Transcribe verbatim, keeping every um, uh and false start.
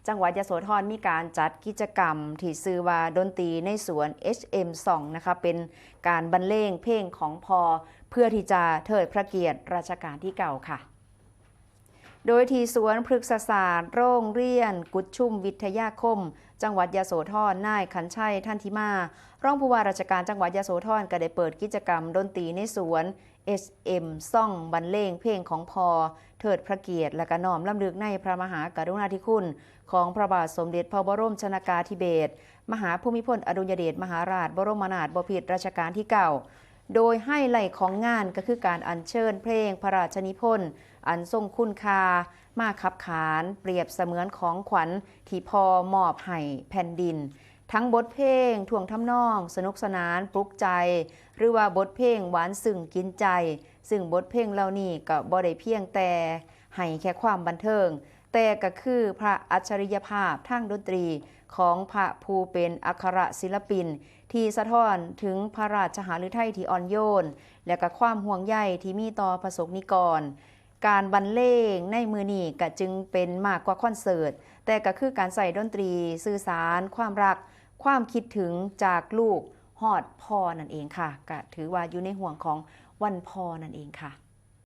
จังหวัดยโสธรมีการจัดกิจกรรมที่ชื่อว่าดนตรีในสวน เอช เอ็ม Song นะคะ เป็นการบรรเลงเพลงของพ่อ เพื่อที่จะเทิดพระเกียรติรัชกาลที่เก้าค่ะ โดยที่สวนพฤกษศาสตร์โรงเรียนกุดชุมวิทยาคม จังหวัดยโสธร นายขันชัย ทันทิมา รองผู้ว่าราชการจังหวัดยโสธร ก็ได้เปิดกิจกรรมดนตรีในสวน เอช เอ็ม Song บรรเลงเพลงของพ่อ เทิดพระเกียรติ และก็น้อมรำลึกในพระมหากรุณาธิคุณ ของพระบาทสมเด็จพระบรมชนกาธิเบศร มหาภูมิพลอดุลยเดชมหาราชบรมนาถบพิตรรัชกาลที่เก้า โดยไฮไลท์ของงานก็คือการอัญเชิญเพลงพระราชนิพนธ์อันทรงคุณค่า มาขับขานเปรียบเสมือนของขวัญที่พ่อมอบให้แผ่นดิน ทั้งบทเพลงท่วงทำนองสนุกสนานปลุกใจ หรือว่าบทเพลงหวานซึ้งกินใจ ซึ่งบทเพลงเหล่านี้ก็บ่ได้เพียงแต่ให้แค่ความบันเทิง แต่ก็คือพระอัจฉริยภาพทางดนตรีของพระผู้เป็นอัครศิลปิน ที่สะท้อนถึงพระราชหฤทัยที่อ่อนโยน และก็ความห่วงใยที่มีต่อประสบนิกร การบรรเลงในมื้อนี้ก็จึงเป็นมากกว่าคอนเสิร์ต แต่ก็คือการใช้ดนตรีสื่อสารความรัก ความคิดถึงจากลูกฮอดพ่อนั่นเองค่ะ ก็ถือว่าอยู่ในห่วงของวันพ่อนั่นเองค่ะ